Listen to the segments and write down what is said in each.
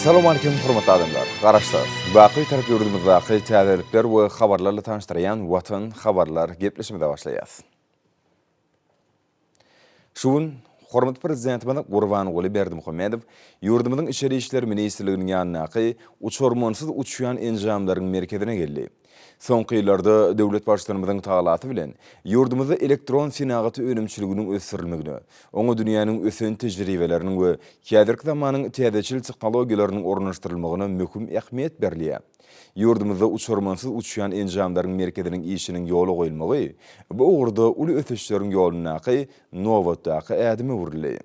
Salowmalikim hormatly adamlar! Garaşsyz, baky Bitarap ýurdumyzdaky täzelikler we habarlarla tanyşdyrýan Watan habarlar gepleşigimize başlaýas. Şu gün hormatly Prezidentimiz Gurbanguly Berdimuhamedow ýurdumyzyň Içeri işler ministrliginiň ýanyndaky uçarmansyz uçýan enjamlaryň merkezine geldi. Soňky ýyllarda döwlet Baştutanymyzyň tagalasy bilen, ýurdumyzda elektron senagaty önümçiliginiň ösdürilmegine, oňa dünýäniň ösen tejribeleriniň we häzirki zamanyň täzeçil tehnologiýalarynyň ornaşdyrylmagyna möhüm ähmiýet berilýär. Ýurdumyzda uçarmansyz uçýan enjamlaryň merkeziniň işiniň ýola goýulmagy bu ugurda uly ösüşleriň ýolundaky nobatdaky ädime öwrüldi.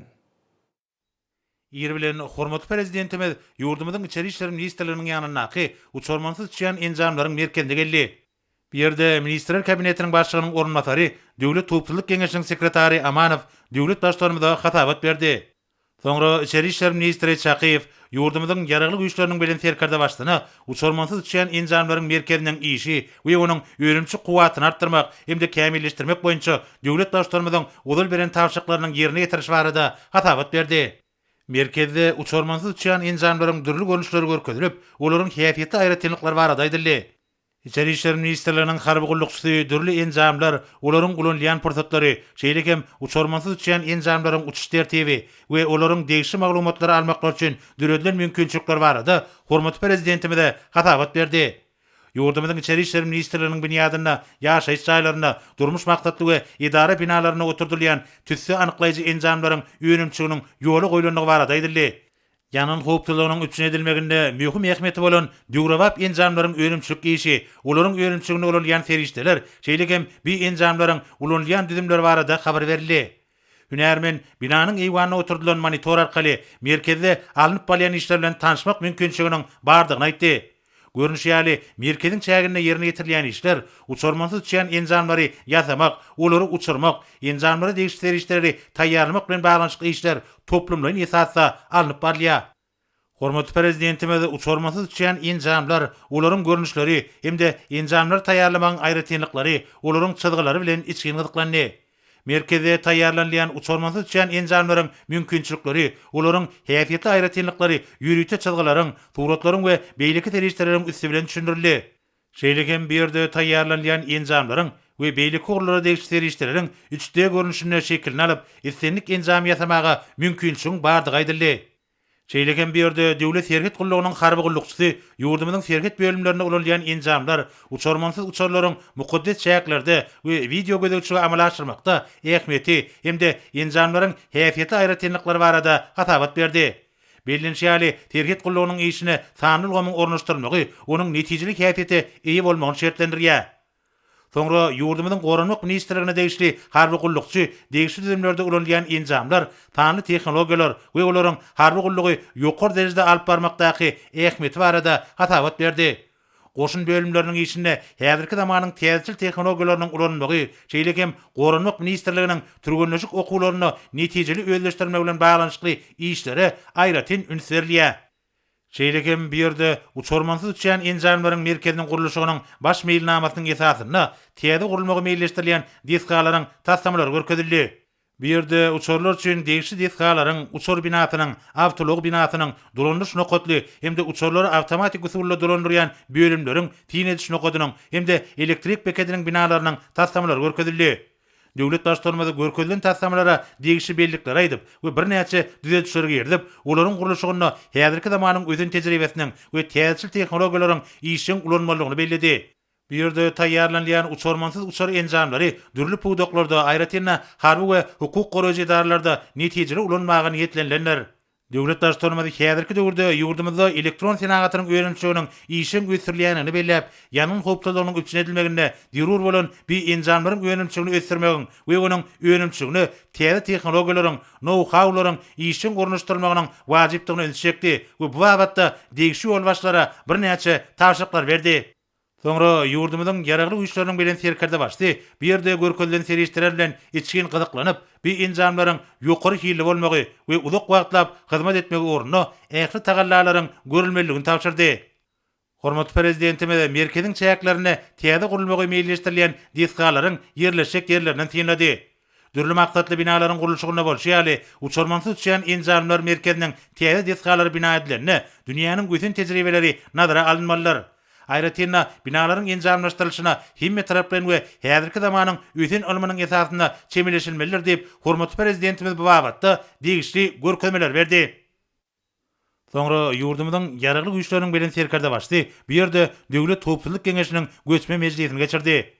Ir bilen hormatly Prezidentimiz ýurdumyzyň Içeri işler ministrliginiň ýanyndaky uçarmansyz uçýan enjamlaryň merkezine geldi. Bu ýerde Ministrler Kabinetiniň Başlygynyň orunbasary, Döwlet howpsuzlyk geňeşiniň sekretary Amanow döwlet Baştutanymyza hasabat berdi. Soňra içeri işler ministri Çakyýew ýurdumyzyň Ýaragly Güýçleriniň Belent Serkerdebaşysyna uçarmansyz uçýan enjamlaryň merkeziniň işi we onuň önümçilik kuwwatyny artdyrmak hem-de kämilleşdirmek boýunça döwlet Baştutanymyzyň ozal beren tabşyryklarynyň ýerine ýetirişi barada hasabat berdi. Merkezde uçarmansyz uçýan enjamlaryň dürli görnüşleri görkezilip, olaryň häsiýetli aýratynlyklary barada aýdyldy. Içeri işler ministrliginiň harby gullukçysy dürli enjamlar, olaryň ulanylýan pursatlary, şeýle hem uçarmansyz uçýan enjamlaryň uçuş tertibi we olaryň degişli maglumatlary almaklary üçin döredilen mümkinçilikler barada hormatly Prezidentimize hasabat berdi. Ýurdumyzyň Içeri işler ministrliginiň binýadynda ýaşaýyş jaýlarynda, durmuş maksatly we edara binalarynda oturdylýan tüsse anyklaýjy enjamlaryň önümçiliginiň ýola goýlandygy barada aýdyldy. Ýangyn howpsuzlygynyň üpjün edilmeginde möhüm ähmiýeti bolan döwrebap enjamlaryň önümçilik işi, olaryň önümçiliginde ulanylýan serişdeler, şeýle hem bi enjamlaryň ulanylýan düzümleri barada habar berildi. Hünärmen binanyň eýwanynda oturdylan monitor arkaly merkezde alnyp barylýan işler bilen tanyşmak mümkinçiliginiň bardygyny aýtdy. Görnüşi ýaly, merkeziň çäginde ýerine ýetirilýän işler, uçarmansyz uçýan enjamlary ýasamak, olary uçurmak, enjamlara degişli serişdeleri taýýarlamak bilen baglanyşykly işler toplumlaýyn esasda alnyp barylýar. Hormatly Prezidentimiz uçarmansyz uçýan enjamlar, olaryň görnüşleri hem-de enjamlary taýýarlamagyň aýratynlyklary, olaryň çyzgylary bilen içgin gyzyklandy. Merkezde taýýarlanylýan uçarmansyz uçýan enjamlaryň mümkinçilikleri, olaryň häsiýetli aýratynlyklary ýörite çyzgylaryň, suratlaryň we beýleki serişdeleriň üsti bilen düşündirildi. Şeýle hem bu ýerde taýýarlanylýan enjamlaryň we beýleki ugurlara degişli serişdeleriň üç D görnüşinde şekilini alyp, islendik enjamy ýasamaga mümkinçiligiň bardygy aýdyldy. Şeýle hem bu ýerde Döwlet serhet gullugynyň harby gullukçysy ýurdumyzyň serhet bölümlerinde ulanylýan enjamlar, uçarmansyz uçarlaryň mukaddes çäklerde we wideogözegçiligi amala aşyrmakda ähmiýeti hem-de enjamlaryň häsiýetli aýratynlyklary barada hasabat berdi. Bellenişi ýaly, serhet gullugynyň işine sanly ulgamyň ornaşdyrylmagy onuň netijeli häsiýete eýe bolmagyny şertlendirýär. Soňra ýurdumyzyň Goranmak ministrligine degişli harby gullukçy degişli düzümlerde ulanylýan enjamlar, sanly tehnologiýalar we olaryň harby gullugy ýokary derejede alyp barmakdaky ähmiýeti barada hasabat berdi. Goşun bölümleriniň işinde häzirki zamanyň täzeçil tehnologiýalarynyň ulanylmagy, şeýle hem Goranmak ministrliginiň türgenleşik okuwlarynda netijeli özleşdirilmegi bilen baglanyşykly işlere aýratyn üns berilýär. Şeýle hem bu ýerde uçarmansyz uçýan enjamlaryň merkeziniň gurluşygynyň baş meýilnamasynyň esasynda täze gurulmagy meýilleşdirilýän desgalaryň taslamalary görkezildi. Bu ýerde uçarlar üçin degişli desgalaryň, uçar binasynyň, awtoulag binasynyň, dolandyryş nokatly hem-de uçarlary awtomatik usulda dolandyrýan bölümleriň, syn ediş nokadynyň hem-de elektrik bekediniň binalarynyň taslamalary görkezildi. Döwlet Baştutanymyz görkezilen taslamalara degişli bellikleri aýdyp we birnäçe düzedişleri girizip, olaryň gurluşygynda häzirki zamanyň ösen tejribesiniň we täzeçil tehnologiýalaryň işjeň ulanylmalydygyny belledi. Bu ýerde taýýarlanylýan uçarmansyz uçar enjamlary dürli pudaklarda, aýratyn-da, harby we hukuk goraýjy edaralarda netijeli ulanmaga niýetlenilendir. Döwlet Baştutanymyz häzirki döwürde ýurdumyzda elektron senagatynyň önümçiliginiň işjeň ösdürilýändigini belläp, ýangyn howpsuzlygynyň üpjün edilmeginde zerur bolan bi enjamlaryň önümçiligini ösdürmegiň we onuň önümçiligine täze tehnologiýalaryň, nou-haularyň işjeň ornaşdyrylmagynyň wajypdygyna ünsi çekdi we bu babatda degişli ýolbaşçylara birnäçe tabşyryklary berdi. Soňra ýurdumyzyň Ýaragly Güýçleriniň Belent Serkerdebaşysy bu ýerde görkezilen serişdeler bilen içgin gyzyklanyp, bu enjamlaryň ýokary hilli bolmagy we uzak wagtlap hyzmat etmegi ugrunda ähli tagallalaryň görülmelidigini tabşyrdy. Hormatly Prezidentimiz merkeziň çäklerinde täze gurulmagy meýilleşdirilýän desgalaryň ýerleşjek ýerlerinden synlady. Dürli maksatly binalaryň gurluşygynda bolşy ýaly, uçarmansyz uçýan enjamlar merkeziniň täze desgalary bina edilende, dünýäniň ösen tejribeleri nazara alynmalydyr. Aýratyn-da, binalaryň enjamlaşdyrylyşyna hemmetaraplaýyn we häzirki zamanyň ösen ylmynyň esasynda çemeleşilmelidir diýip, hormatly Prezidentimiz bu babatda degişli görkezmeleri berdi. Soňra ýurdumyzyň Ýaragly Güýçleriniň Belent Serkerdebaşysy bu ýerde Döwlet howpsuzlyk geňeşiniň göçme mejlisini geçirdi.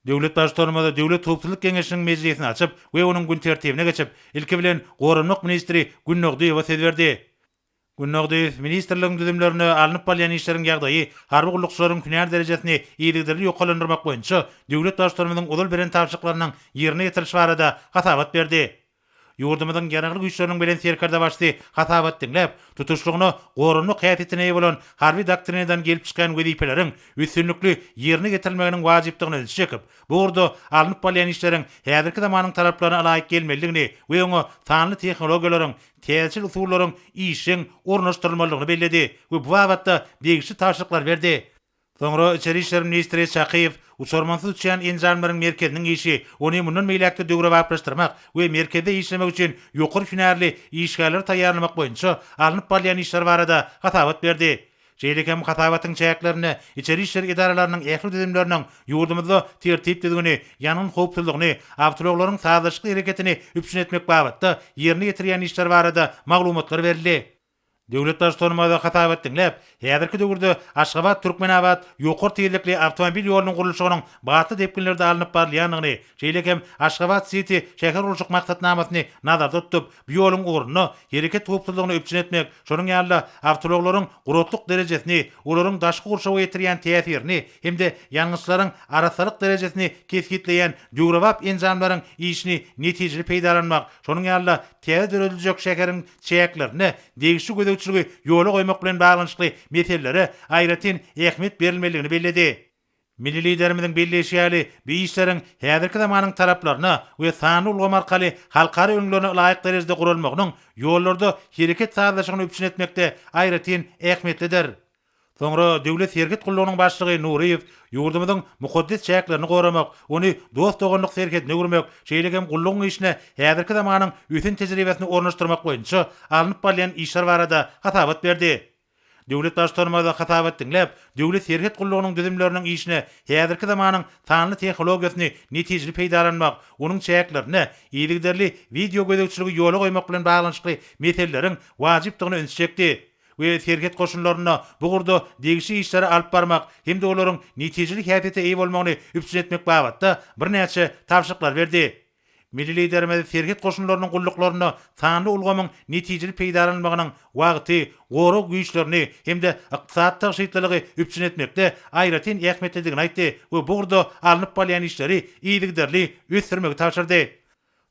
Döwlet Baştutanymyz Döwlet howpsuzlyk geňeşiniň mejlisini açyp we onuň gün tertibine geçip, ilki bilen goranmak ministri Gündogdyýewe söz berdi. Gündogdyýew ministrligiň düzümlerinde alnyp barylýan işleriň ýagdaýy, harby gullukçylaryň hünär derejesini yzygiderli ýokarlandyrmak boýunça döwlet Baştutanymyzyň ozal beren tabşyryklarynyň ýerine ýetirilişi barada hasabat berdi. Ýurdumyzyň Ýaragly Güýçleriniň Belent Serkerdebaşysy hasabat diňläp, tutuşlygyna goranmak häsiýetine eýe bolan harby doktrinadan gelip çykýan wezipeleriň üstünlikli ýerine ýetirilmeginiň wajypdygyna ünsi çekip, bu ugurda alnyp barylýan işleriň häzirki zamanyň talaplaryna laýyk gelmelidigini we oňa sanly tehnologiýalaryň, täzeçil usullaryň işjeň ornaşdyrylmalydygyny belledi we bu babatda degişli tabşyryklary berdi. Soňra içeri işler ministri Çakyýew uçarmansyz uçýan enjamlaryň merkeziniň işi, ony mundan beýläk-de döwrebaplaşdyrmak we merkezde işlemek üçin ýokary hünärli işgärleri taýýarlamak boýunça alnyp barylýan işler barada hasabat berdi. Şeýle hem hasabatyň çäklerinde içeri işler edaralarynyň ähli düzümleriniň ýurdumyzda tertip-düzgüni, ýangyn howpsuzlygyny, awtoulaglaryň sazlaşykly hereketini üpjün etmek babatda ýerine ýetirýän işleri barada maglumatlar berildi. Döwlet Baştutanymyz hasabat diňläp, häzirki döwürde Aşgabat-Türkmenabat ýokary tizlikli awtomobil ýolunyň gurluşygynyň batly depginlerde alnyp barylýandygyny, şeýle hem Aşgabat-siti şähergurluşyk maksatnamasyny nazarda tutup, Bu ýoluň ugrunda hereket howpsuzlygyny üpjün etmek, şonuň ýaly-da, awtoulaglaryň guratlyk derejesini, olaryň daşky gurşawa ýetirýän täsirini hem-de ýangyçlaryň arassalyk derejesini kesgitleýän döwrebap enjamlaryň işini netijeli peýdalanmak, şonuň ýaly-da, täze dörediljek şäheriň çäklerinde degişli gözegçiligi ýola goýmak bilen baglanyşykly meselelere aýratyn ähmiýet berilmelidigini belledi. Milli Liderimiziň belleýşi ýaly, bu işleriň häzirki zamanyň talaplaryna we sanly ulgam arkaly halkara ülňülerine ylaýyk derejede guralmagynyň ýollarda hereket sazlaşygyny üpjün etmekde aýratyn ähmiýetlidir. Soňra Döwlet serhet gullugynyň başlygy Nuryýew ýurdumyzyň mukaddes çäklerini goramak, ony dost-doganlyk serhedine öwürmek, şeýle hem gullugyň işine häzirki zamanyň ösen tejribesini ornaşdyrmak boýunça alnyp barylýan işler barada hasabat berdi. Döwlet Baştutanymyz hasabat diňläp, Döwlet serhet gullugynyň düzümleriniň işine häzirki zamanyň sanly tehnologiýasyny netijeli peýdalanmak, onuň çäklerinde yzygiderli wideogözegçiligi ýola goýmak bilen baglanyşykly meseleleriň wajypdygyna ünsi çekdi we serhet goşunlarynda bu ugurda degişli işleri alyp barmak hem-de olaryň netijeli häsiýete eýe bolmagyny üpjün etmek babatda birnäçe tabşyryklary berdi. Milli Liderimiz serhet goşunlarynyň gulluklarynda sanly ulgamyň netijeli peýdalanylmagynyň wagty, gorag güýçlerini hem-de ykdysady tygşytlylygy üpjün etmekde aýratyn ähmiýetlidigini aýtdy we bu ugurda alnyp barylýan işleri yzygiderli ösdürmegi tabşyrdy.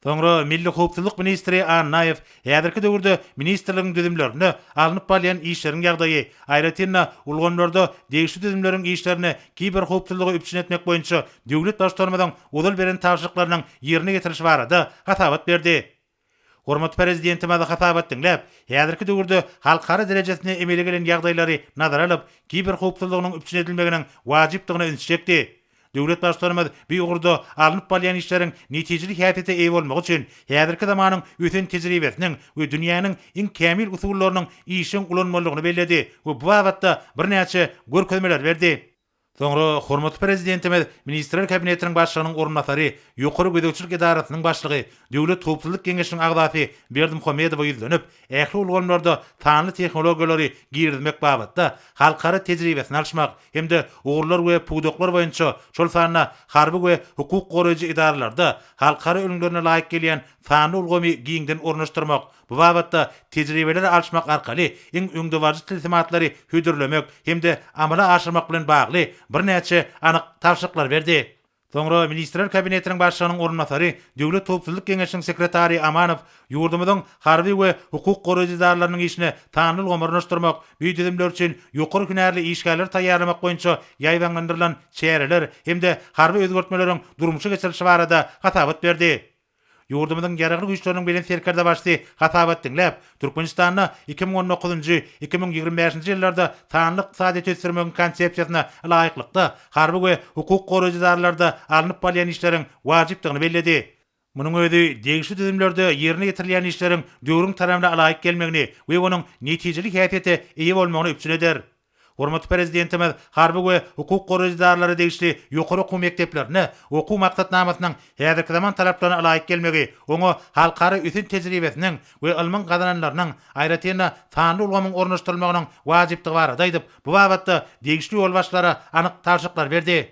Soňra milli howpsuzlyk ministri Annaýew häzirki döwürde ministrligiň düzümlerinde alnyp barylýan işleriň ýagdaýy, aýratyn-da, ulgamlarda degişli düzümleriň işlerine kiberhowpsuzlygy üpjün etmek boýunça döwlet Baştutanymyzyň ozal beren tabşyryklarynyň ýerine ýetirilişi barada hasabat berdi. Hormatly Prezidentimiz hasabat diňläp, häzirki döwürde halkara derejesinde emele gelen ýagdaýlary nazara alyp, kiberhowpsuzlygynyň üpjün edilmeginiň wajypdygyna ünsi çekdi. Döwlet Baştutanymyz bu ugurda alnyp barylýan işleriň netijeli häsiýete eýe bolmagy üçin häzirki zamanyň ösen tejribesiniň we dünýäniň iň kämil usullarynyň işjeň ulanylmalydygyny belledi we bu babatda birnäçe görkezmeleri berdi. Soňra hormatly Prezidentimiz Ministrler Kabinetiniň Başlygynyň orunbasary, Ýokary gözegçilik edarasynyň başlygy, Döwlet howpsuzlyk geňeşiniň agzasy Berdimuhamedowa ýüzlenip, ähli ulgamlarda sanly tehnologiýalary girizmek babatda halkara tejribesini alyşmak hem-de ugurlar we pudaklar boýunça, şol sanda harby we hukuk goraýjy edaralarda halkara ülňülerine laýyk gelýän sanly ulgamy giňden ornaşdyrmak, bu babatda tejribeleri alyşmak arkaly iň öňdebaryjy tilsimatlary hödürlemek hem-de amala aşyrmak bilen bagly birnäçe anyk tabşyryklary berdi. Soňra Ministrler Kabinetiniň Başlygynyň orunbasary, Döwlet howpsuzlyk geňeşiniň sekretary Amanow ýurdumyzyň harby we hukuk goraýjy edaralarynyň işine sanly ulgamy ornaşdyrmak, bu düzümler üçin ýokary hünärli işgärleri taýýarlamak boýunça ýaýbaňlandyrylan çäreler hem-de harby özgertmeleriň durmuşa geçirilişi barada hasabat berdi. Ýurdumyzyň Ýaragly Güýçleriniň Belent Serkerdebaşysy hasabat diňläp, Türkmenistanda 2019-njy, 2025-nji ýyllarda sanly ykdysadyýeti ösdürmegiň Konsepsiýasyna laýyklykda, harby we hukuk goraýjy edaralarda alnyp barylýan işleriň wajypdygyny belledi. Munuň özi degişli düzümlerde ýerine ýetirilýän işleriň döwrüň talabyna laýyk gelmegini we onuň netijeli häsiýete eýe bolmagyny üpjün eder. Hormatly Prezidentimiz harby we hukuk goraýjy edaralara degişli ýokary okuw mekdeplerinde okuw maksatnamasynyň häzirki zaman talaplaryna laýyk gelmegi, oňa halkara ösen tejribesiniň we ylmyň gazananlarynyň, aýratyn-da, sanly ulgamyň ornaşdyrylmagynyň wajypdygy barada aýdyp, bu babatda degişli ýolbaşçylara anyk tabşyryklary berdi.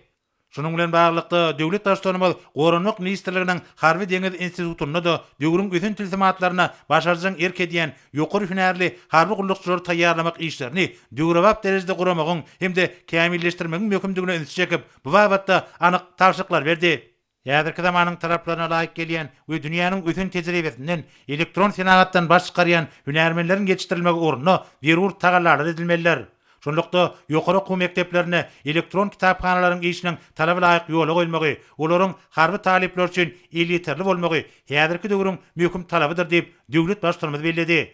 Şunuň bilen baglylykda, döwlet Baştutanymyz Goranmak ministrliginiň Harby-deňiz institutynda-da döwrüň ösen tilsimatlaryna başarjaň erk edýän ýokary hünärli harby gullukçylary taýýarlamak işlerini döwrebap derejede guramagyň hem-de kämilleşdirmegiň möhümdigine ünsi çekip, bu babatda anyk tabşyryklary berdi. Häzirki zamanyň talaplaryna laýyk gelýän we dünýäniň ösen tejribesinden, elektron senagatdan baş çykarýan hünärmenleriň ýetişdirilmegi ugrunda zerur tagallalar edilmelidir. Şunlukda, ýokary okuw mekdeplerinde elektron kitaphanalaryň işiniň talaba laýyk ýola goýulmagy, olaryň harby talyplar üçin elýeterli bolmagy häzirki döwrüň möhüm talabydyr diýip, döwlet Baştutanymyz belledi.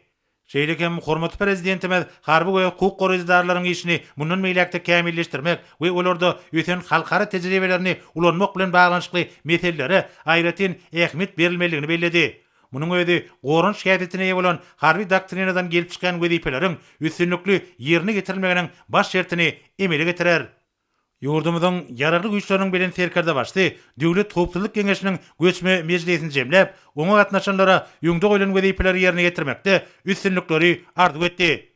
Şeýle hem hormatly Prezidentimiz harby we hukuk goraýjy edaralaryň işini mundan beýläk-de kämilleşdirmek we olarda ösen halkara tejribelerini ulanmak bilen baglanyşykly meselelere aýratyn ähmiýet berilmelidigini belledi. Munuň özi goranyş häsiýetine eýe bolan harby doktrinadan gelip çykýan wezipeleriň üstünlikli ýerine ýetirilmeginiň baş şertini emele getirer. Ýurdumyzyň Ýaragly Güýçleriniň Belent Serkerdebaşysy Döwlet howpsuzlyk geňeşiniň göçme mejlisini jemläp, oňa gatnaşanlara öňde goýlan wezipeleri ýerine ýetirmekde üstünlikleri arzuw etdi.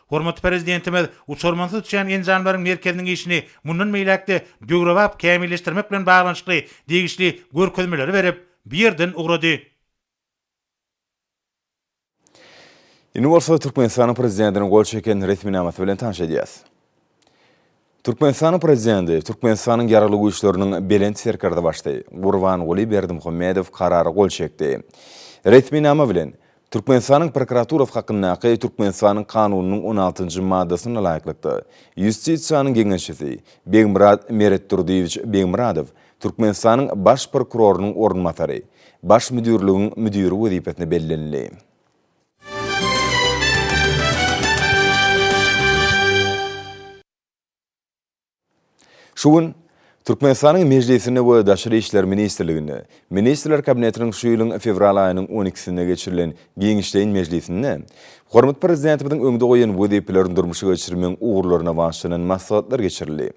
Hormatly Prezidentimiz uçarmansyz uçýan enjamlaryň merkeziniň işini mundan beýläk-de döwrebap kämilleşdirmek bilen baglanyşykly degişli görkezmeleri berip, bu ýerden ugrady. Indi bolsa Türkmenistanyň Prezidentiniň gol çeken resminamasy bilen tanyş edýäris. Türkmenistanyň Prezidenti, Türkmenistanyň Ýaragly Güýçleriniň Belent Serkerdebaşysy Gurbanguly Berdimuhamedow Karara gol çekdi. Resminama bilen, Türkmenistanyň Prokuraturasy hakyndaky Türkmenistanyň Kanunynyň on altynjy maddasyna laýyklykda, Ýustisiýanyň geňeşçisi Begmyrat Meretdurdyýewiç Begmyradow Türkmenistanyň Baş prokurorynyň orunbasary, Baş müdirligiň müdiri wezipesine bellenildi. Şu gün Türkmenistanyň Mejlisinde we Daşary işler ministrliginde Ministrler Kabinetiniň şu ýylyň fewral aýynyň on ikisinde geçirilen giňişleýin mejlisinde hormatly Prezidentimiziň öňde goýan wezipelerini durmuşa geçirmegiň ugurlaryna bagyşlanan maslahatlar geçirildi.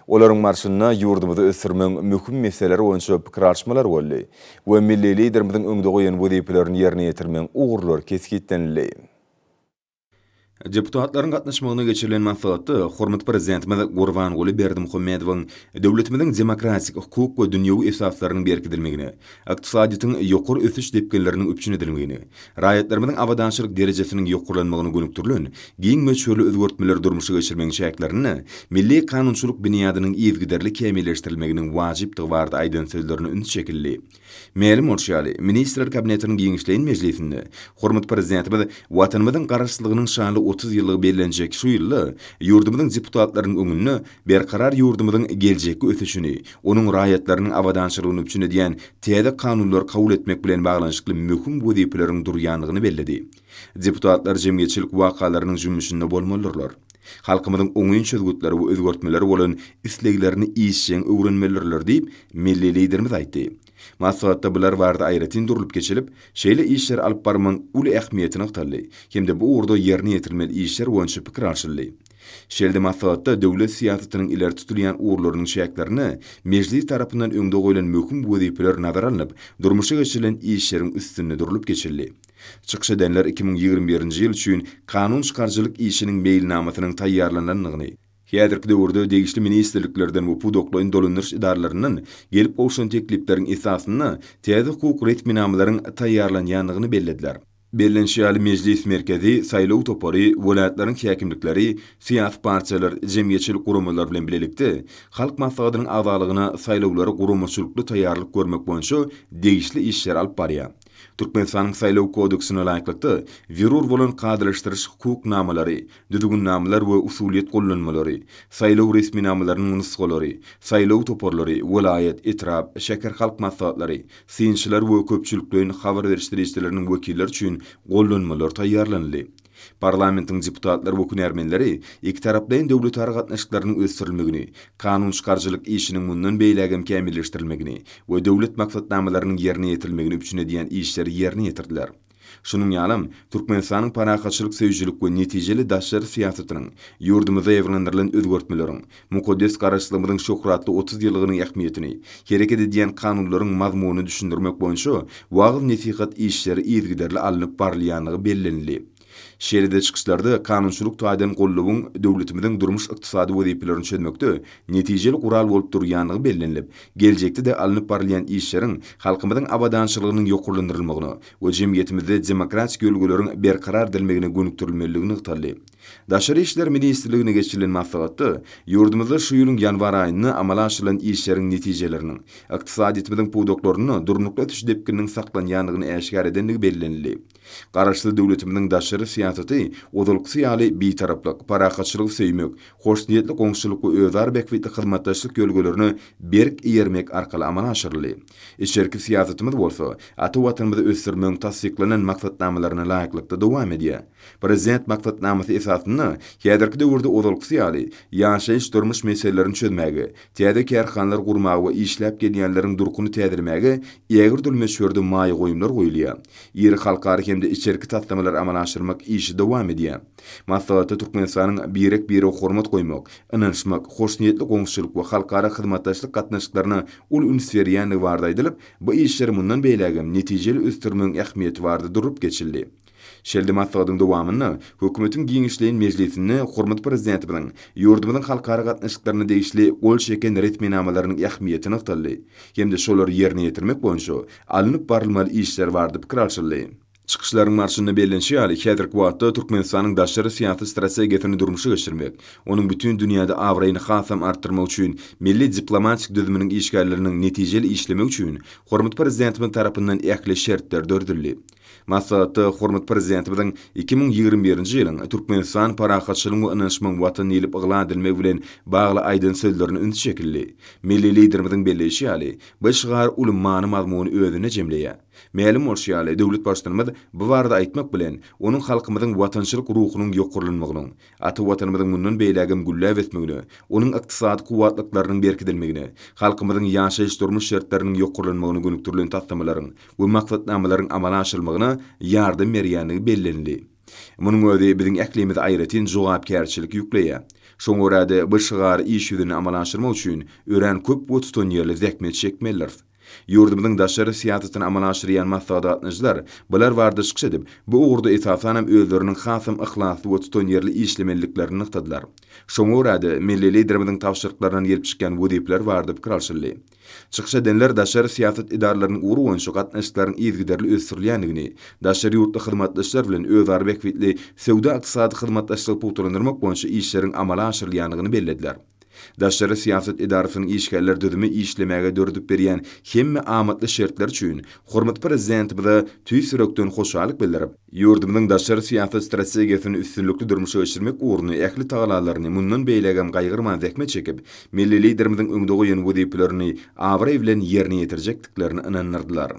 Olaryň barşynda ýurdumyzy ösdürmegiň möhüm meseleleri boýunça pikir alyşmalar boldy we milli Liderimiziň öňde goýan wezipelerini ýerine ýetirmegiň ugurlary kesgitlenildi. Deputatlaryň gatnaşmagynda geçirilen maslahatda hormatly Prezidentimiz Gurbanguly Berdimuhamedowyň döwletimiziň demokratik, hukuk we dünýewi esaslarynyň berkidilmegine, ykdysadyýetiň ýokary ösüş depginleriniň üpjün edilmegine, raýatlarymyzyň abadançylyk derejesiniň ýokarlanmagyna gönükdirilen giň möçberli özgertmeleri durmuşa geçirmegiň çäklerinde milli kanunçylyk binýadynyň yzygiderli kämilleşdirilmeginiň wajypdygy barada aýdan sözlerine üns çekildi. Mälim bolşy ýaly, Ministrler Kabinetiniň giňişleýin mejlisinde hormatly Prezidentimiz Watanymyzyň Garaşsyzlygynyň şanly 30 ýyllygy bellenjek şu ýylda ýurdumyzyň deputatlarynyň öňünde berkarar ýurdumyzyň geljekki ösüşini, onuň raýatlarynyň abadançylygyny üpjün edýän täze kanunlary kabul etmek bilen baglanyşykly möhüm wezipeleriň durýandygyny belledi. Deputatlar jemgyýetçilik wakalarynyň jümmüşinde bolmalydyrlar. Halkymyzyň oňyn çözgütleri we özgertmeleri bolan isleglerini işjeň öwrenmelidirler diýip, milli Liderimiz aýtdy. Maslahatda bular barada aýratyn durlup geçilip, şeýle işleri alyp barmagyň uly ähmiýeti nygtaldy hem-de bu ugurda ýerine ýetirilmeli işler boýunça pikir alşyldy. Şeýle-de maslahatda döwlet syýasatynyň ileri tutulýan ugurlarynyň çäklerinde Mejlis tarapyndan öňde goýlan möhüm wezipeler nazara alnyp, durmuşa geçirilen işleriň üstünde durlup geçildi. Çykyş edenler 2021-nji ýyl üçin kanun çykaryjylyk işiniň meýilnamasynyň taýýarlanylandygyny, häzirki döwürde degişli ministrliklerden we pudaklaýyn dolandyryş edaralaryndan gelip gowşan teklipleriň esasynda täze hukuk resminamalaryň taýýarlanýandygyny bellediler. Bellenişi ýaly, Mejlis Merkezi saýlaw topary, welaýatlaryň häkimlikleri, syýasy partiýalar, jemgyýetçilik guramalary bilen bilelikde Halk Maslahatynyň agzalygyna saýlawlara guramaçylykly taýýarlyk görmek boýunça degişli işleri alyp barýar. Türkmenistanyň Saýlaw kodeksine laýyklykda, zerur bolan kadalaşdyryş hukuk namalary, düzgünnamalar we usulyýet gollanmalary, saýlaw resminamalarynyň nusgalary, saýlaw toparlary, welaýat, etrap, şäher halk maslahatlary, synçylar we köpçülikleýin habar beriş serişdeleriniň wekilleri üçin gollanmalar taýýarlanyldy. Parlamentiň deputatlary we hünärmenleri ikitaraplaýyn döwletara gatnaşyklarynyň ösdürilmegini, kanunçykaryjylyk işiniň mundan beýlägem kämilleşdirilmegini we döwlet maksatnamalarynyň ýerine ýetirilmegini üpjün edýän işleri ýerine ýetirdiler. Şunuň ýalam, Türkmenistanyň parahatçylyk söýüjilik we netijeli daşary syýasatynyň, ýurdumyzda ýaýbaňlandyrylan özgertmeleriň, mukaddes Garaşsyzlygymyzyň şöhratly 30 ýyllygynyň ähmiýetini, hereket edýän kanunlaryň mazmunyny düşündirmek boýunça wagyz-nesihat işleri yzygiderli alnyp barylýandygy bellenildi. Şeýle-de çykyşlarda kanunçylyk taýdan goldawyň döwletimiziň durmuş-ykdysady wezipelerini çözmekde netijeli gural bolup durýandygy bellenilip, geljekde-de alnyp barylýan işleriň halkymyzyň abadançylygynyň ýokarlandyrylmagyna we jemgyýetimizde demokratik ýörelgeleriň berkarar edilmegine gönükdirilmelidigi nygtaldy. Daşary işler ministrliginde geçirilen maslahatda ýurdumyzda şu ýylyň ýanwar aýynda amala aşyrylan işleriň netijeleriniň ykdysadyýetimiziň pudaklarynda durnukly ösüş depgininiň saklanýandygyny äşgär edendigi bellenildi. Garaşsyz döwletimiziň daşary syýasaty ozalkysy ýaly Bitaraplyk, parahatçylygy söýmek, hoşniýetli goňşuçylyk we özara bähbitli hyzmatdaşlyk ýörelgelerine berk eýermek arkaly amala aşyryldy. Içerki syýasatymyz bolsa, ata Watanymyzy ösdürmegiň tassyklanan maksatnamalaryna laýyklykda dowam edýär. Prezident maksatnamasy esasynda häzirki döwürde ozalkysy ýaly ýaşaýyş-durmuş meselelerini çözmäge, Täze kärhanalar gurmaga we işläp gelýänleriň durkuny täzelemäge ägirt uly möçberde maýa goýumlar goýulýar. Iri halkara hem-de içerki taslamalary amala aşyrmak işi dowam edýär. Maslahatda Türkmenistanyň birek-birege hormat goýmak, ynanyşmak, hoşniýetli goňşuçylyk we halkara hyzmatdaşlyk gatnaşyklaryna uly üns berýändigi barada aýdylyp, bu işleri mundan beýlägem netijeli ösdürmegiň ähmiýeti barada durlup geçildi. Şeýle-de maslahatyň dowamynda Hökümetiň giňişleýin mejlisinde hormatly Prezidentimiziň ýurdumyzyň halkara gatnaşyklaryna degişli gol çeken resminamalarynyň ähmiýeti nygtaldy hem-de şolary ýerine ýetirmek boýunça alnyp barylmaly işler barada pikir alşyldy. Çykyşlaryň barşynda bellenişi ýaly, häzirki wagtda Türkmenistanyň daşary syýasy strategiýasyny durmuşa geçirmek, onuň bütin dünýäde abraýyny hasam artdyrmak üçin milli diplomatik düzüminiň işgärleriniň netijeli işlemegi üçin hormatly Prezidentimiz tarapyndan ähli şertler döredildi. Maslahatda hormatly Prezidentimiziň 2021-nji ýylyň Türkmenistan parahatçylygyň we ynanyşmagyň Watany diýlip yglan edilmegi bilen bagly aýdan sözlerine üns çekildi. Milli Liderimiziň belleýşi ýaly, bu şygar uly many-mazmuny özünde jemleýär. Mälim bolşy ýaly, döwlet Baştutanymyz bu barada aýtmak bilen, onuň halkymyzyň watançylyk ruhunyň ýokarlanmagynyň, Ata Watanymyzyň mundan beýlägem gülläp ösmegine, onuň ykdysady kuwwatlyklarynyň berkidilmegine, halkymyzyň ýaşaýyş-durmuş şertleriniň ýokarlanmagyna gönükdirilen taslamalaryň we maksatnamalaryň amala aşyrylmagyna ýardam berýändigi bellenildi. Munuň özi biziň ählimize aýratyn jogapkärçilik ýükleýär. Şoňa görä-de, bu şygary iş ýüzünde amala aşyrmak üçin örän köp we tutanýerli zähmet çekmelidiris. Ýurdumyzyň daşary syýasatyny amala aşyrýan maslahata gatnaşyjylar bular barada çykyş edip, bu ugurda esasanam özleriniň hasam yhlasly we tutanýerli işlemeliliklerini nygtadylar. Şoňa görä-de, milli Liderimiziň tabşyryklaryndan gelip çykýan wezipeler barada pikir alşyldy. Çykyş edenler daşary syýasat edaralarynyň ugry boýunça gatnaşyklaryň yzygiderli ösdürilýändigini, daşary ýurtly hyzmatdaşlar bilen özara bähbitli söwda-ykdysady hyzmatdaşlygy pugtalandyrmak boýunça işleriň amala aşyrylýandygyny bellediler. Daşary syýasat edarasynyň işgärler düzümi işlemäge döredip berýän hemme amatly şertleri üçin hormatly Prezidentimize tüýs ýürekden hoşallyk bildirip, ýurdumyzyň daşary syýasat strategiýasyny üstünlikli durmuşa geçirmek ugrunda ähli tagallalaryny mundan beýlägem gaýgyrman zähmet çekip, milli Liderimiziň öňde goýan wezipelerini abraý bilen ýerine ýetirjekdiklerine ynandyrdylar.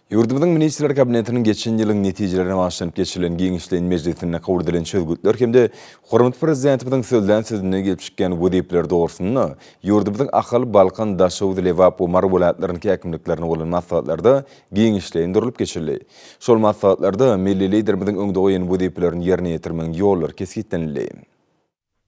Ýurdumyzyň Ministrler Kabinetiniň geçen ýylyň netijelerine bagyşlanyp geçirilen giňişleýin mejlisinde kabul edilen çözgütler hem-de hormatly Prezidentimiziň sözlän sözünden gelip çykýan wezipeler dogrusynda ýurdumyzyň Ahal, Balkan, Daşoguz, Lebap we Mary welaýatlarynyň häkimliklerinde bolan maslahatlarda giňişleýin durlup geçildi. Şol maslahatlarda milli Liderimiziň öňde goýan wezipelerini ýerine ýetirmegiň ýollary kesgitlenildi.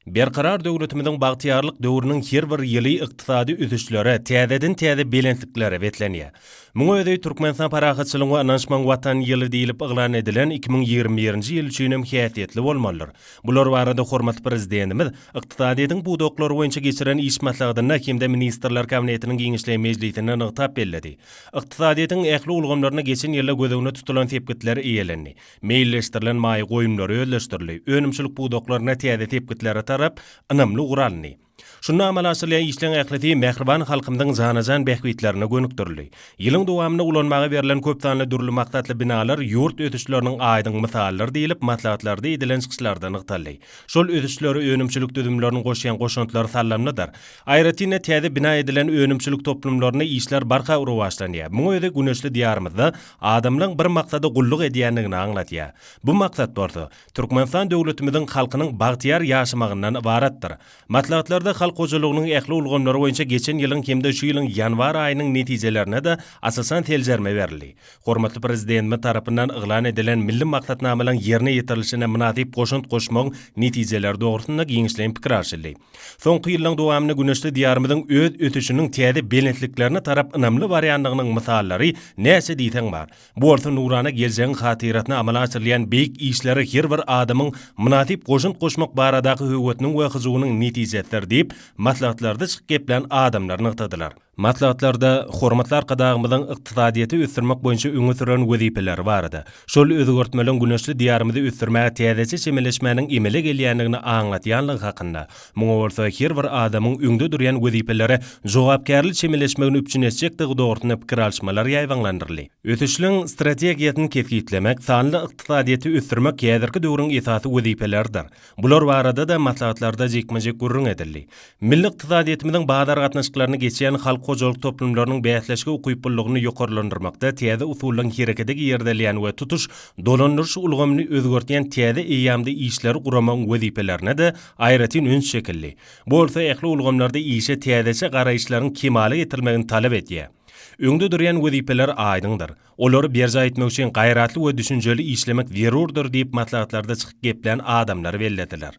Berkarar döwletimiziň bagtyýarlyk döwrüniň her bir ýyly ykdysady ösüşlere, täzeden-täze belentliklere beslenýär. Muňa özi Türkmenistan parahatçylygyň we ynanyşmagyň Watany ýyly diýlip yglan edilen 2021-nji ýyl üçin hem häsiýetli bolmalydyr. Bular barada hormatly Prezidentimiz ykdysadyýetiň pudaklary boýunça geçiren iş maslahatynda hem-de Ministrler Kabinetiniň giňişleýin mejlisinde nygtap belledi. Ykdysadyýetiň ähli ulgamlarynda geçen ýylda göz öňünde tutulan sepgitler eýelendi. Meýilleşdirilen maýa goýumlary özleşdirildi, önümçilik pudaklarynda täze sepgitlere tarap ynamly ugur alyndy. Şunda amala aşyrylýan işleň ählisi mähriban halkymyzyň jana-jan bähbitlerine gönükdirildi. Ýylyň dowamynda ulanmaga berlen köp sanly dürli maksatly binalar ýurt ösüşleriniň aýdyň mysalydyr diýlip, maslahatlarda edilen çykyşlarda nygtaldy. Şol ösüşlere önümçilik düzümleriniň goşýan goşantlary sallamlydyr. Aýratyn-da, täze bina edilen önümçilik toplumlarynda işler barha rowaçlanýar. Muň özi güneşli Diýarymyzda adamlaň bir maksada gulluk edýändigini aňladýar. Bu maksat bolsa, Türkmenistan döwletimiziň halkynyň bagtyýar ýaşamagyndan ybaratdyr. Maslahatlarda halk hojalygynyň ähli ulgamlary boýunça geçen ýylyň hem-de şu ýylyň ýanwar aýynyň netijelerine-de asasan seljerme berildi. Hormatly Prezidentimiz tarapyndan yglan edilen milli maksatnamalaryň ýerine ýetirilişine mynasyp goşant goşmagyň netijeleri dogrusynda giňişleýin pikir alşyldy. Soňky ýyllaryň dowamynda güneşli Diýarymyzyň öz ösüşiniň täze belentliklerine tarap ynamly barýandygynyň mysallary näçe diýseň bar. Bu bolsa nurana geljegiň hatyrasyna amala aşyrylýan beýik işlere her bir adamyň mynasyp goşant goşmak baradaky höwesiniň we hyjuwynyň netijesidir diýip, maslahatlarda çykyp geplän adamlar nygtadylar. Maslahatlarda hormatly Arkadagymyzyň ykdysadyýeti ösdürmek boýunça öňe süren wezipeleri barada, şol özgertmeleň güneşli Diýarymyzy ösdürmäge täzeçe çemeleşmäniň emele gelýändigini aňladýanlygy hakynda, muňa bolsa her bir adamyň öňde durýan wezipelere jogapkärli çemeleşmegini üpjün etjekdigi dogrusynda pikir alyşmalar ýaýbaňlandyryldy. Ösüşliň strategiýasyny kesgitlemek, sanly ykdysadyýeti ösdürmek häzirki döwrüň esasy wezipeleridir. Bular barada-da maslahatlarda jikme-jik gürrüň edildi. Milli ykdysadyýetimiziň bazar gatnaşyklaryny geçýän halk hojalyk toplumlarynyň bäsleşige ukyplylygyny ýokarlandyrmakda täze usullaryň herekete girizilýän we tutuş dolandyryş ulgamyny özgertýän täze eýýamda işleri guramagyň wezipelerine-de aýratyn üns çekildi. Bu bolsa ähli ulgamlarda işe täzeçe garaýyşlaryň kemala getirilmegini talap edýär. Öňde durýan wezipeler aýdyňdyr. Olary berjaý etmek üçin gaýratly we düşünjeli işlemek zerurdyr diýip maslahatlarda çykyp geplän adamlar bellediler.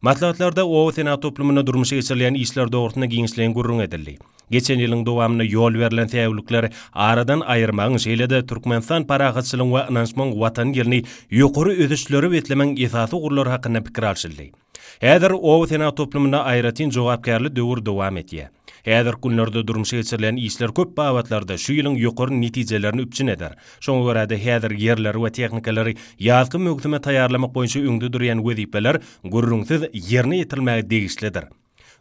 Maslahatlarda oba senagat toplumynda durmuşa geçirilýän işler dogrusynda giňişleýin gürrüň edildi. Geçen ýylyň dowamynda ýol berlen säwlikleri aradan aýyrmagyň, şeýle-de Türkmenistan parahatçylygyň we ynanyşmagyň Watany ýylyny ýokary ösüşlere beslemegiň esasy ugurlary hakynda pikir alşyldy. Häzir oba senagat toplumynda aýratyn jogapkärli döwür dowam edýär. Häzirki günlerde durmuşa geçirilýän işler köp babatlarda şu ýylyň ýokary netijelerini üpjün eder. Şoňa görä-de, häzir ýerleri we tehnikalary ýazky möwsüme taýýarlamak boýunça öňde durýan wezipeler gürrüňsiz ýerine ýetirilmäge degişlidir.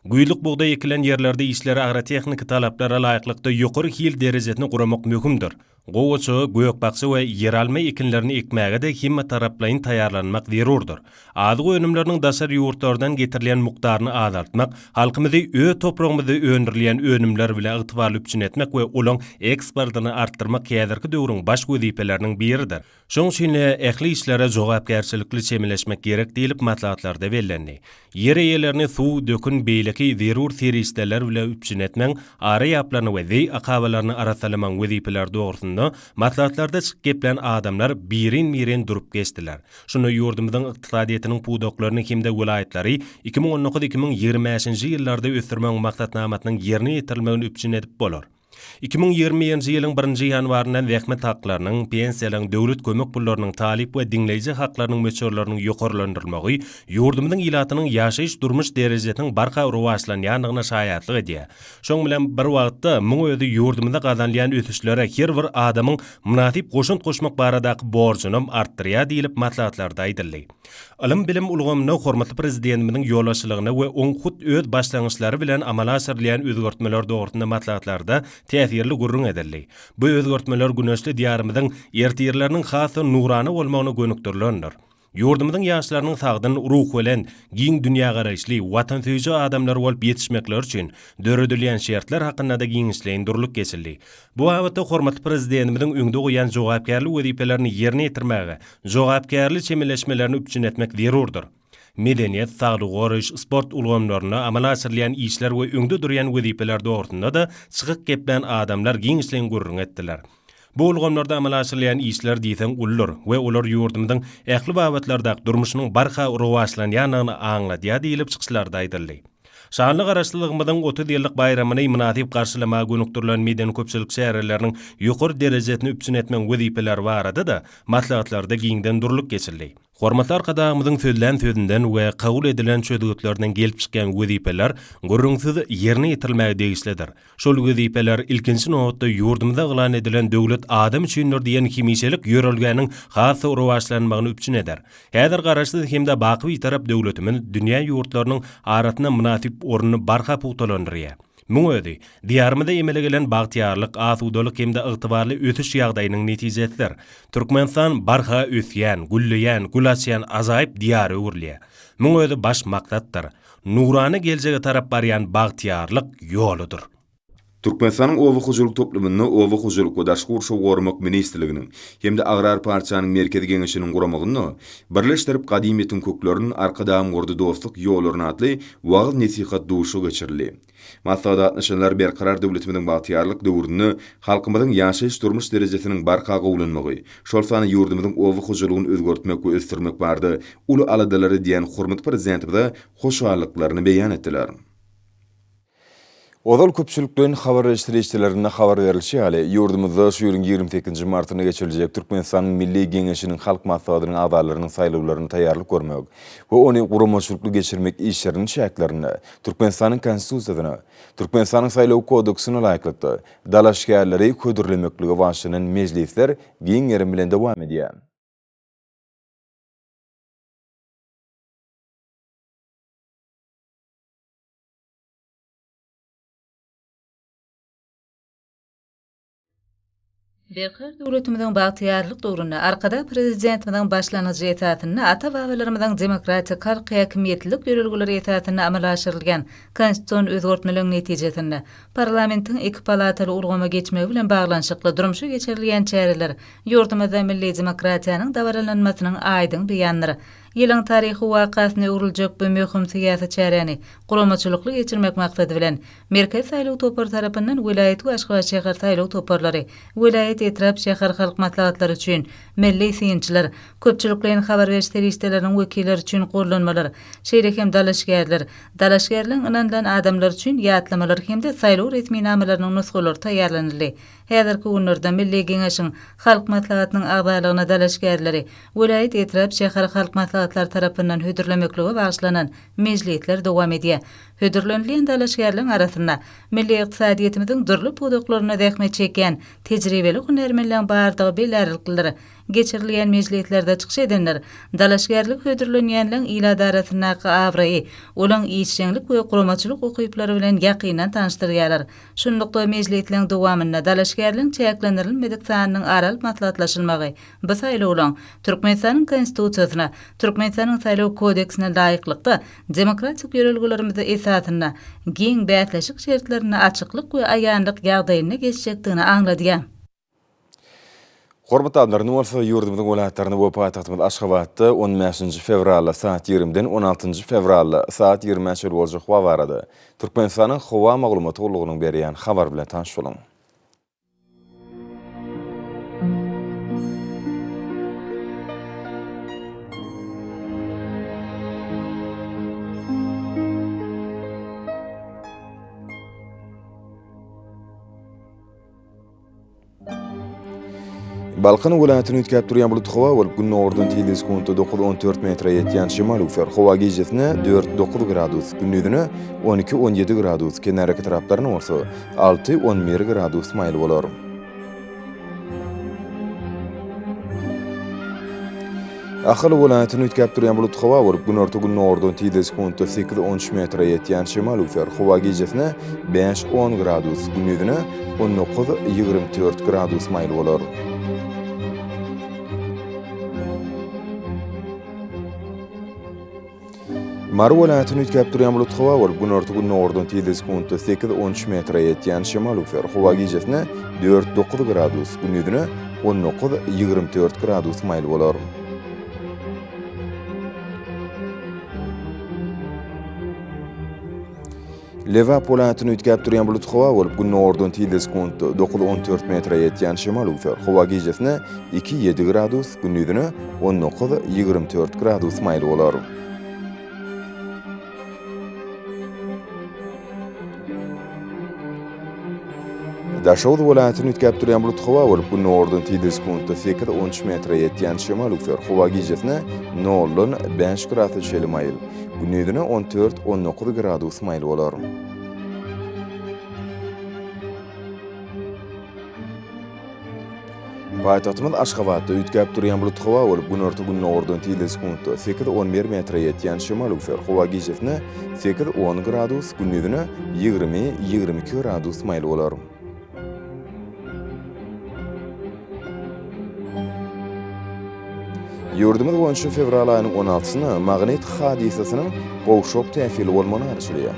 Güýzlük bugdaý ekilen ýerlerde işleri agrotehniki talaplara laýyklykda ýokary hil derejesinde guramak möhümdir. Gowaça, gök-bakja we ýeralma ekinlerini ekmäge-de hemmetaraplaýyn taýýarlanmak zerurdyr. Azyk önümleriniň daşary ýurtlardan getirilýän mukdaryny azaltmak, halkymyzy öz topragymyzda öndürilýän önümler bilen ygtybarly üpjün etmek we olaň eksportyny artdyrmak häzirki döwrüň baş wezipeleriniň biridir. Şonuň üçin-de, ähli işlere jogapkärçilikli çemeleşmek gerek diýlip, maslahatlarda bellendi. Ýer eýelerini suw, dökün, beýleki zerur serişdeler bilen üpjün etmegiň, ara ýaplaryny we zeý akabalaryny arassalamagyň wezipeleri dogrusynda maslahatlarda çykyp geplän adamlar birin-birin durup geçdiler. Şunda ýurdumyzyň ykdysadyýetiniň pudaklaryny hem-de welaýatlary 2019-2025-nji ýyllarda ösdürmegiň maksatnamasynyň ýerine ýetirilmegini üpjün edip bolar. 2021-nji ýylyň birinji ýanwaryndan zähmet haklarynyň, pensiýalaryň, döwlet kömek pullarynyň, talyp we diňleýji haklarynyň möçberleriniň ýokarlandyrylmagy ýurdumyzyň ilatynyň ýaşaýyş-durmuş derejesiniň barha rowaçlanýandygyna şaýatlyk edýär. Şonuň bilen bir wagtda, muň özi ýurdumyzda gazanylýan ösüşlere her bir adamyň mynasyp goşant goşmak baradaky borjunam artdyrýar diýlip, maslahatlarda aýdyldy. Ylym-bilim ulgamynda hormatly Prezidentimiziň ýolbaşçylygynda we oň hut öz başlangyçlary bilen amala aşyrylýan özgertmeler dogrusynda maslahatlarda täsirli gürrüň edildi. Bu özgertmeler güneşli Diýarymyzyň ertirleriniň has-da nurana bolmagyna gönükdirilendir. Ýurdumyzyň ýaşlarynyň sagdyn, ruhubelent, giň dünýägaraýyşly, watansöýüji adamlar bolup ýetişmekleri üçin döredilýän şertler hakynda-da giňişleýin durlup geçildi. Bu babatda hormatly Prezidentimiziň öňde goýýan jogapkärli wezipelerini ýerine ýetirmäge jogapkärli çemeleşmelerini üpjün etmek zerurdyr. Medeniýet, saglygy goraýyş, sport ulgamlarynda amala aşyrylýan işler we öňde durýan wezipeler dogrusynda-da çykyk geplän adamlar giňişleýin gürrüň etdiler. Bu ulgamlarda amala aşyrylýan işler diýseň uludyr we olar ýurdumyzyň ähli babatlardaky durmuşynyň barha rowaçlanýandygyny aňladýar diýlip çykyşlarda aýdyldy. Şanly Garaşsyzlygymyzyň 30 ýyllyk baýramyny mynasyp garşylamaga gönükdirilen medeni-köpçülik çäreleriniň ýokary derejesini üpjün etmegiň wezipeleri barada-da maslahatlarda giňden durlup geçildi. Hormatly Arkadagymyzyň sözlän sözünden we kabul edilen çözgütlerinden gelip çykýan wezipeler gürrüňsiz ýerine ýetirilmäge degişlidir. Şol wezipeler ilkinji nobatda ýurdumyzda yglan edilen Döwlet adam üçindir diýen hemişelik ýörelgäniň has-da rowaçlanmagyny üpjün eder. Häzir Garaşsyz hem-de baky Bitarap döwletimiz dünýä ýurtlarynyň arasynda mynasyp ornuny barha pugtalandyrýar. Muň özi, Diýarymyzda emele gelen bagtyýarlyk, asudalyk hem-de ygtybarly ösüş ýagdaýynyň netijesidir. Türkmenistan barha ösýän, gülleýän, gül açýan ajaýyp Diýara öwrülýär. Muň özi baş maksatdyr. Nurana geljege tarap barýan bagtyýarlyk ýoludyr. Türkmenistanyň Oba hojalyk toplumynda Oba hojalyk we daşky gurşawy goramak ministrliginiň hem-de Agrar partiýanyň Merkezi Geňeşiniň guramagynda Birleşdirip gadymyýetiň köklerin, Arkadagym gurdy dostluk ýollaryny atly wagyz-nesihat duşuşygy geçirildi. Maslahata gatnaşanlar Berkarar döwletimiziň bagtyýarlyk döwründe halkymyzyň ýaşaýyş-durmuş derejesiniň barha gowulanmagy, şol sanda ýurdumyzyň oba hojalygyny özgertmek we ösdürmek barada uly aladalar edýän hormatly Prezidentimize hoşallyklaryny beýan etdiler. Ozal köpçülikleýin habar beriş serişdelerinde habar berlişi ýaly, ýurdumyzda şu ýylyň 28-nji martynda geçiriljek Türkmenistanyň Milli Geňeşiniň Halk Maslahatynyň agzalarynyň saýlawlaryna taýýarlyk görmek we ony guramaçylykly geçirmek işleriniň çäklerinde Türkmenistanyň Konstitusiýasyna, Türkmenistanyň Saýlaw kodeksine laýyklykda, dalaşgärleri hödürlemeklige başlanan mejlisler giň gerim bilen dowam edýär. Berkarar döwletimiziň bagtyýarlyk döwründe Arkadag Prezidentimiziň başlangyjy esasynda ata-babalarymyzyň demokratik halk häkimiýetlilik ýörelgeleri esasynda amala aşyrylýan konstitusion özgertmeleriň netijesinde parlamentiň iki palataly ulgama geçmegi bilen baglanyşykly durmuşa geçirilýän çäreler ýurdumyzda milli demokratiýanyň dabaralanmasynyň aýdyň beýanydyr. Ýylyň taryhy wakasyna öwrüljek bu möhüm syýasy çäräni guramaçylykly geçirmek maksady bilen, Merkezi saýlaw topary tarapyndan welaýat we Aşgabat şäher saýlaw toparlary, welaýat, etrap, şäher halk maslahatlary üçin milli synçylar, köpçülikleýin habar beriş serişdeleriniň wekilleri üçin gollanmalar, şeýle hem dalaşgärler, dalaşgärligiň ynanylan adamlary üçin ýatlamalar hem-de saýlaw resminamalarynyň nusgalary taýýarlanyldy. Häzirki günlerde Milli Geňeşiň Halk Maslahatynyň agzalygyna dalaşgärleri welaýat, etrap, şäher halk maslahatlary tarapyndan hödürlemeklige bagyşlanan mejlisler dowam edýär. Hödürlenilýän dalaşgärleriň arasynda milli ykdysadyýetimiziň dürli pudaklarynda zähmet çekýän tejribeli hünärmenleriň bardygy bellärliklidir. Geçirilýän mejlislerde çykyş edenler dalaşgärlige hödürlenýänleriň ilat arasyndaky abraýy, olaň işjeňlik we guramaçylyk ukyplary bilen ýakyndan tanyşdyrýarlar. Şunlukda, mejlisleriň dowamynda dalaşgärleriň çäklendirilmedik sanynyň ara alyp maslahatlaşylmagy bu saýlawlaryň Türkmenistanyň Konstitusiýasyna, Türkmenistanyň Saýlaw kodeksine laýyklykda, demokratik ýörelgelerimiz esasynda, giň bäsleşik şertlerinde açyklyk we aýanlyk ýagdaýynda geçjekdigini aňladýar. Hormatly adamlar, indi bolsa ýurdumyzyň welaýatlarynda we paýtagtymyz Aşgabatda on bäşinji fewralda saat ýigrimiden on altynjy fewralda saat ýigrimä çenli boljak howa barada Türkmenistanyň Howa maglumat gullugynyň berýän habary bilen tanyş boluň. Balkan welaýatyny üýtgäp durýan bulut howa bolup, gündogardan tizligi sekuntda 9-14 metre ýetýän şemal öwser. Howa gijesine 4-9 gradus, gündizine 12-17 gradus, kenarýaka etraplarynda bolsa 6-11 gradus maýyl bolar. Ahal welaýatyny üýtgäp durýan bulut howa bolup, günorta-gündogardan tizligi sekuntda 8-13 metre ýetýän şemal öwser. Howa gijesine 5-10 gradus, gündizine 19-24 gradus maýyl bolar. Mary welaýatyny üýtgäp durýan bulut howa bolup, günorta-gündogardan tizligi sekuntda 8-13 metre ýetýän şemal öwser. Howa gijesine 4-9 gradus, gündizine 19-24 gradus maýyl bolar. Lebap welaýatyny üýtgäp durýan bulut howa bolup, gündogardan tizligi sekuntda 9-14 metre ýetýän şemal öwser. Howa gijesine 2-7 gradus, gündizine 19-24 gradus maýyl bolar. Daşoguz welaýatynda üýtgäp durýan bulut howa bolup, günordan tizligi sekuntda sekiz, on üç metre ýetýän şemal üwser. Howa gijesine noldan bäş grasa çenli maýyl, gündizine on dört, on dokuz gradus maýyl bolar. Paýtagtymyz Aşgabatda üýtgäp durýan bulut howa bolup, günorta-gündogardan tizligi sekuntda sekiz, on bir metre ýetýän şemal üwser. Howa gijesine sekiz, on gradus, gündizine 20, 22 gradus maýyl bolar. Ýurdumyz boýunça fewral aýynyň on altysyna magnit hadysasynyň gowşak täsirli bolmagyna garaşylýar.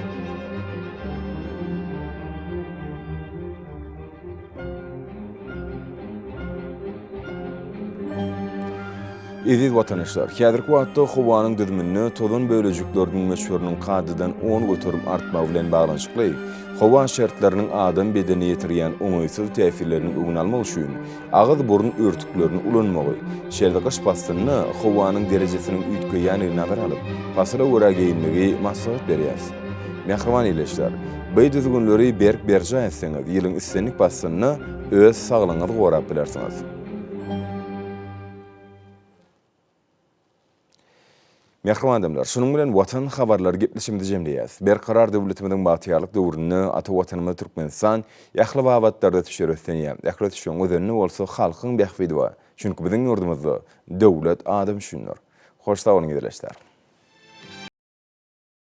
Eziz watandaşlar, häzirki wagtda howanyň düzüminde tozan bölejikleriniň möçberiniň kadadan 10% artmagy bilen baglanyşykly howa şertleriniň adam bedenine ýetirýän oňaýsyz täsirleriniň öňüni almak üçin agyz-burun örtüklerini ulanmagy, şeýle-de gyş paslynda howanyň derejesiniň üýtgeýändigini nazara alyp, pasyla görä geýinmegi maslahat berýäris. Mähriban ildeşler, bu düzgünleri berk berjaý etseňiz, ýylyň islendik paslynda öz saglygyňyzy gorap bilersiňiz. Mähriban adamlar, şunuň bilen Watan habarlary gepleşigimizi jemleýäris. Berkarar döwletimiziň bagtyýarlyk döwründe ata Watanymyz Türkmenistan ähli babatlarda ösüşlere öslenýär. Ähli ösüşiň özeninde bolsa halkyň bähbidi bar. Çünki biziň ýurdumyzda döwlet adam üçindir. Hoş sag boluň ildeşler!